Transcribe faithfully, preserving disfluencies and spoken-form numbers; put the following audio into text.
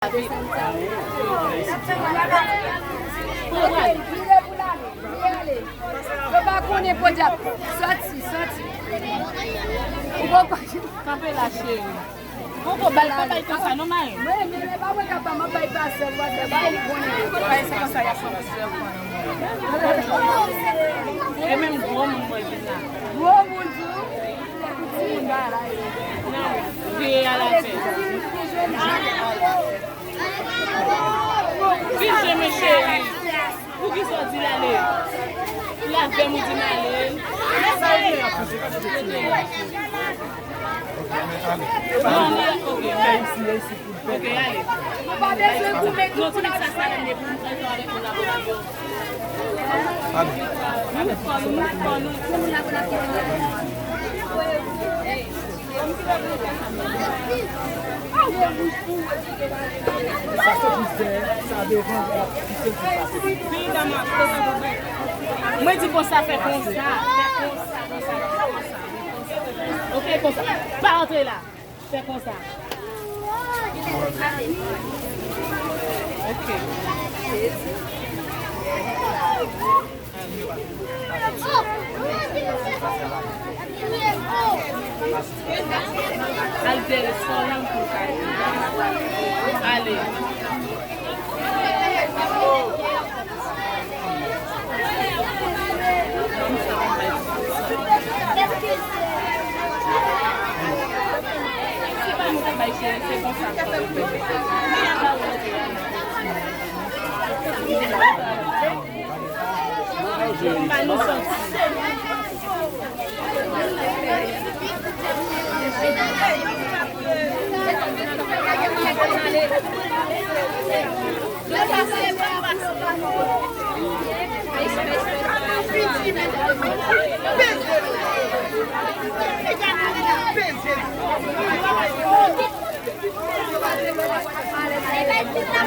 Vire pou l ale, vire ale. Yo pa konnen podyab. Sòti, sòti. Ou poko. Kanpe la, cheri. Poko bay, pa bay konsa, non, Mayen? Mwen, men, men, pa mwen k ap bay, m ap bay pastè, pastè, bay li konnen. Bay, se konsa, y ap pran pastè, e menm gwo moun, mwen, vin la. Gwo moun, tou. Vire a la fè. Vin jwenn mwen, cheri. Poukisa w di l ale? L avè m, ou di m ale. Non, non, ok. Ok, ale. Nou pa bezwen koupe tout pou n ap jwe. Mwen di konsa, fè konsa, fè konsa, konsa, konsa. Ok, konsa. Pa antre la. Fè konsa. Ok. Al dèyè, sò lang pou kay. Ale.